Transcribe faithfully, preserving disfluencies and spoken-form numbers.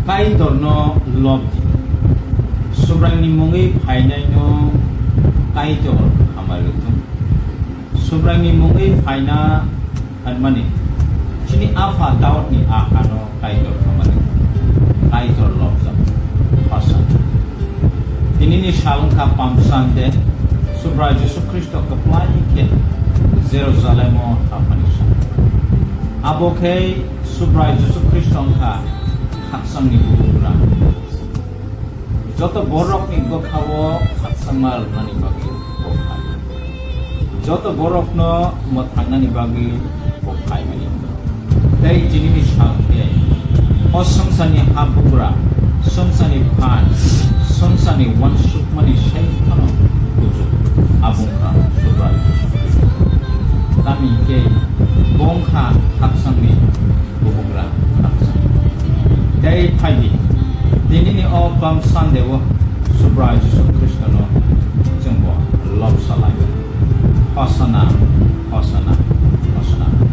Kaitorno lob di. Subraiyungni mungwi phainaino Kaitor hamari rwthung. Subraiyungni mungwi phaina hwnmani chini apha Daudni aphano Kaitor hamari rwthung. Kaitor lobjak. Hosanna. Tinini sal wngkha Palm Sunday, Subrai Jisu Khristo kwplai khe Jerusalemo haphani sal. Abo khe Subrai Jisu Khristo wngkha khakchangni bubagra. Joto borokni bwkhao khakchangma rwnani bagwi bo phai. Joto borokno mwthangnani bagwi bo phaimani wngkha. Tei tinini sal khe o swngcharni habugra, swngcharni phan, swngcharni uansukmani sai phano kuchuk abo wngkha Subrai Jisu Khristo. Tamo hwn khe bo wngkha khakchangni bubagra khakchang. Tei phai di, tinini o Palm Sunday o Subrai Jisu Khristono chwngbo lobsa lai. Hosanna, Hosanna, Hosanna.